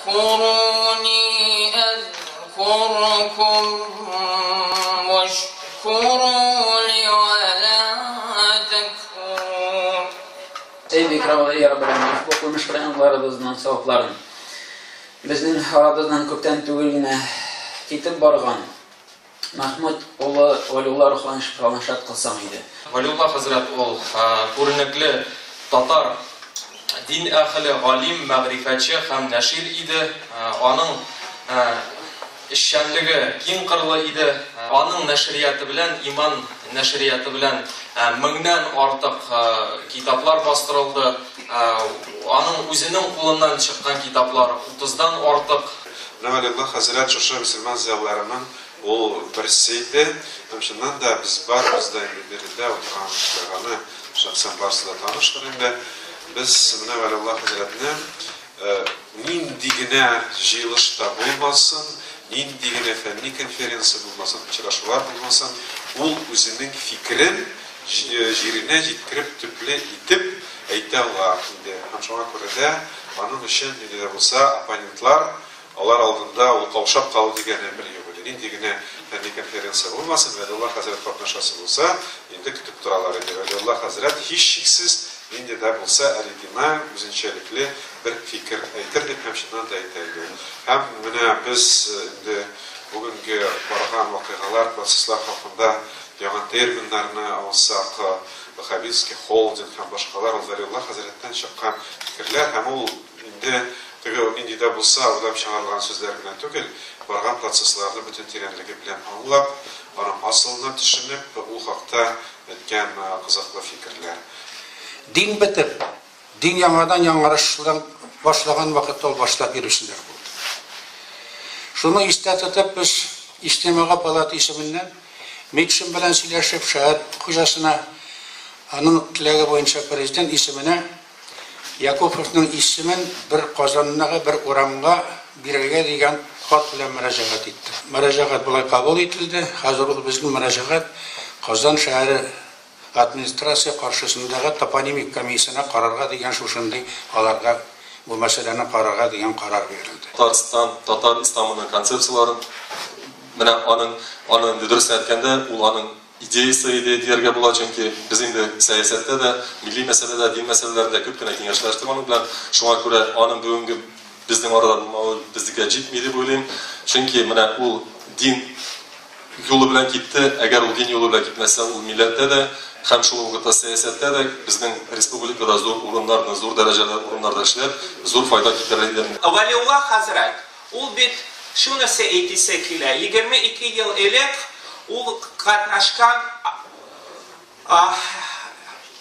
فاذكروني أذكركم واشكروا لي ولا تكفرون. Ey büyük Rabbi, ey Rabbil Alemin, ошбу кылмыш кылганларыбызның савапларын безнең арабыздан күптән түгел генә китеп барган Мәхмүт улы Вәлиулла рухын шат кылсаң иде. Вәлиулла хәзрәт ул күренекле татар дин әһеле, галим, мәгърифәтче һәм нәшир иде. Аның эшчәнлеге киң кырлы иде. Аның нәшрияты белән, Иман нәшрияты белән меңнән артык китаплар бастырылды. Аның үзенең кулыннан чыккан китаплар 30-дан артык. Вәлиулла хәзрәт шушы мөселман зыялыларының ул берсе иде. Һәм чыннан да без барыбыз да инде биредә утырган кешеләр, аны шәхсән барысы да таныштыр инде. Без менә Вәлиулла хәзрәтне нинди генә җыелышта булмасын, нинди генә фәнни конференция булмасын, очрашулар булмасын, ул үзенең фикерен җиренә җиткереп, төпле итеп әйтә ала инде. Һәм шуңа күрә дә аның өчен нинди дә булса оппонентлар, алар алдында ул каушап калу дигән әмер юк иде. Нинди генә фәнни конференция булмасын, Вәлиулла хәзрәт катнашасы булса, инде көтеп торалар иде. Вәлиулла хәзрәт һичшиксез нинди дә булса әледима үзенчәлекле бер фикер әйтер дип һәм чыннан да әйтә иде. Һәм менә без инде бүгенге барган вакыйгалар, процесслар хакында яңа терминнарны алсак, Ваххабистский холдинг һәм башкалар, ул Вәлиулла хәзрәттән чыккан фикерләр, һәм ул инде теге нинди дә булса уйлап чыгарылган сүзләр генә түгел, барган процессларны бөтен тирәнлеге белән аңлап, аның асылына төшенеп, ул хакта әйткән кызыклы фикерләр. Дин бетеп, дин яңадан яңарышлан башлаган вакытта ул башлап йөрүчеләр булды. Шуны истә тотып, без Иҗтимага палата исеменнән Метшин белән сөйләшеп, шәһәр хуҗасына, аның теләге буенча президент исеменә Якуповның исемен бер Казандагы бер урамга бирергә дигән хат белән мөрәҗәгать иттек. Мөрәҗәгать болай кабул ителде. Хәзер ул безнең мөрәҗәгать Казан шәһәре администрация каршысындагы топонимик комиссиясенә карарга дигән шушындый аларга бу мәсьәләне карарга дигән карар бирелде. Татарстан, татар исламының концепцияларын менә аның инде дөресен әйткәндә, ул аның идеясы иде дияргә була, чөнки без инде сәясәттә дә, милли мәсьәләдә, дин мәсьәләләрендә күп кенә киңәшләштек аның белән. Шуңа күрә аның бүгенге безнең арада булмавы безгә җитми дип уйлыйм. Чөнки менә ул дин юлы белән китте, әгәр ул дин юлы белән китмәсә, ул милләттә дә һәм шул ук вакытта сәясәттә дә безнең республикада зур урыннарны, зур дәрәҗәле урыннарда эшләп, зур файда китерер иде. Вәлиулла хәзрәт, ул бит шунысы әйтесе килә, 22 ел элек ул катнашкан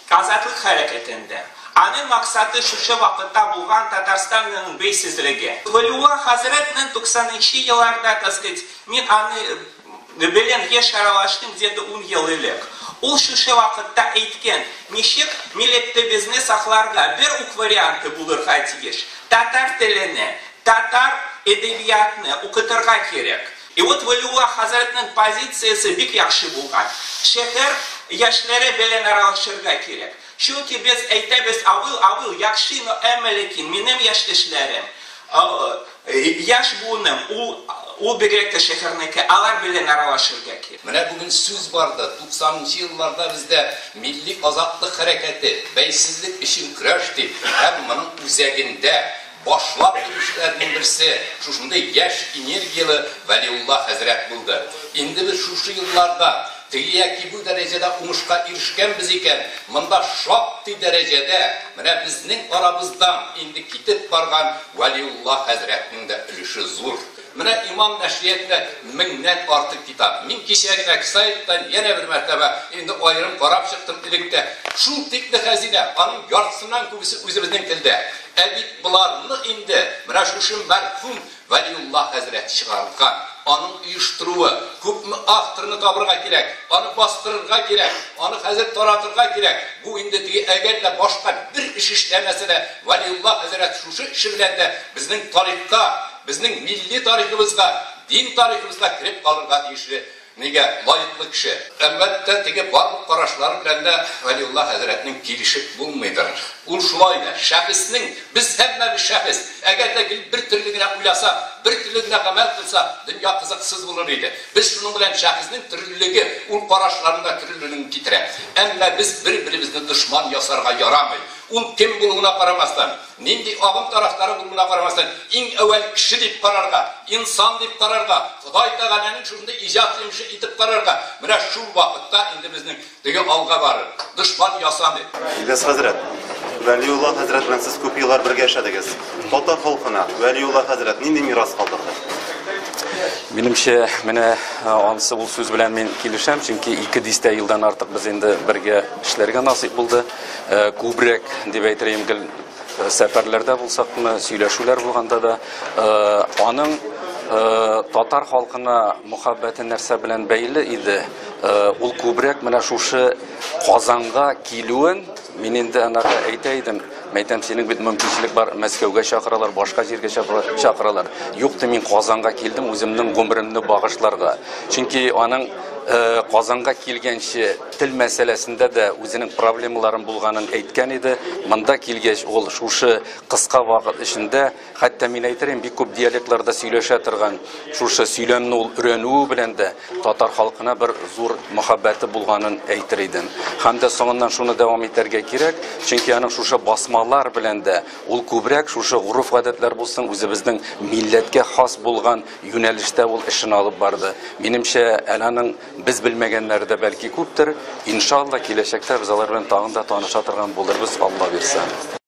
Азатлык хәрәкәтендә. Аның максаты шушы вакытта булган Татарстанның бәйсезлеге. Вәлиулла хәзрәтнең 90 елларда, так сказать, мин аны белән еш аралаштым где-то 10 ел элек. Ул шушы вакытта әйткән, ничек милләтебезне сакларга бер үк варианты булырга тиеш. Татар телене, татар әдәбиятны укытырга кирәк. И вот Вәлиулла хәзрәтнең позициясе бик яхшы булган. Шәһәр яшьләре белән аралашырга кирәк. Чөнки без әйтәбез, авыл, авыл, яхшы, но әмма ләкин минем яшьтәшләрем, яшь буыным, ул бигрәк тә шәһәрнеке, алар белән аралашырга кирәк. Менә бүген сүз барды, 90 елларда бездә милли азатлык хәрәкәте, бәйсезлек өчен көрәш дип, һәм моның үзәгендә башлап йөрүчеләрнең берсе шушындый яшь энергияле Вәлиулла хәзрәт булды. Инде без шушы елларда теге яки бу дәрәҗәдә уңышка ирешкәнбез икән, монда шактый дәрәҗәдә менә безнең арабыздан инде китеп барган Вәлиулла хәзрәтнең дә өлеше зур. Менә Иман нәшриятында меңнән артык китап. Мин кичә генә сайттан янә бер мәртәбә инде аерым карап чыктым электә. Шул тикле хәзинә, аның яртысыннан күбесе үзебезнең телдә. Ә бит боларны инде менә шушы мәрхүм Вәлиулла хәзрәт чыгарган. Аның оештыруы, күпме авторны табырга кирәк, аны бастырырга кирәк, аны хәзер таратырга кирәк. Бу инде теге әгәр дә башка бер эш эшләмәсә дә, Вәлиулла хәзрәт шушы эше белән дә безнең тарихка, безнең милли тарихыбызга, дин тарихыбызга кереп калырга тиешле нигә лаеклы кеше. Әлбәттә, теге барлык карашлары белән дә Вәлиулла хәзрәтнең килешеп булмыйдыр. Ул шулай да шәхеснең, без һәммәбез шәхес. Әгәр дә гел бер төрле генә уйласа, бер төрле генә гамәл кылса, дөнья кызыксыз булыр иде. Без шуның белән шәхеснең төрлелеге ул карашларның да төрлелеген китерә. Әмма без бер-беребезне дошман ясарга ярамый. Ул кем булуына карамастан, нинди агым тарафдары булуына карамастан, иң әүвәл кеше дип карарга, инсан дип карарга, Ходай Тәгаләнең шушындый иҗат җимеше итеп карарга. Менә шул вакытта инде безнең теге алга барыр. Дошман ясамый. Ильяс хәзрәт, Вәлиулла хәзрәт белән сез күп еллар бергә яшәдегез. Татар халкына Вәлиулла хәзрәт нинди мирас калдырды? Минемчә, менә анысы ул сүз белән мин килешәм, чөнки ике дистә елдан артык без инде бергә эшләргә насыйп булды. Күбрәк дип әйтер идем, гел сәфәрләрдә булсакмы, сөйләшүләр булганда да, аның татар халкына мөхәббәте нәрсә белән бәйле иде? Ул күбрәк менә шушы Казанга килүен мин инде анарга әйтә идем. Мәйтәм, синең бит мөмкинчелек бар, Мәскәүгә чакыралар, башка җиргә чакыралар. Юк, мин Казанга килдем үземнең гомеремне багышларга. Чөнки аның Казанга килгәнче тел мәсьәләсендә дә үзенең проблемаларын булганын әйткән иде. Монда килгәч, ул шушы кыска вакыт эчендә, хәтта мин әйтер идем, бик күп диалектларда сөйләшә торган шушы сөйләмне ул өйрәнүе белән дә татар халкына бер зур мөхәббәте булганын әйтер идем. Һәм дә соңыннан шуны дәвам итәргә кирәк, чөнки аның шушы басмалар белән дә ул күбрәк шушы гореф-гадәтләр булсын, үзебезнең милләткә хас булган юнәлештә ул эшен алып барды. Минемчә, әле аның без белмәгәннәре дә бәлки күптер. Иншалла, киләчәктә без алар белән тагын да таныша торган булырбыз, Алла бирсә.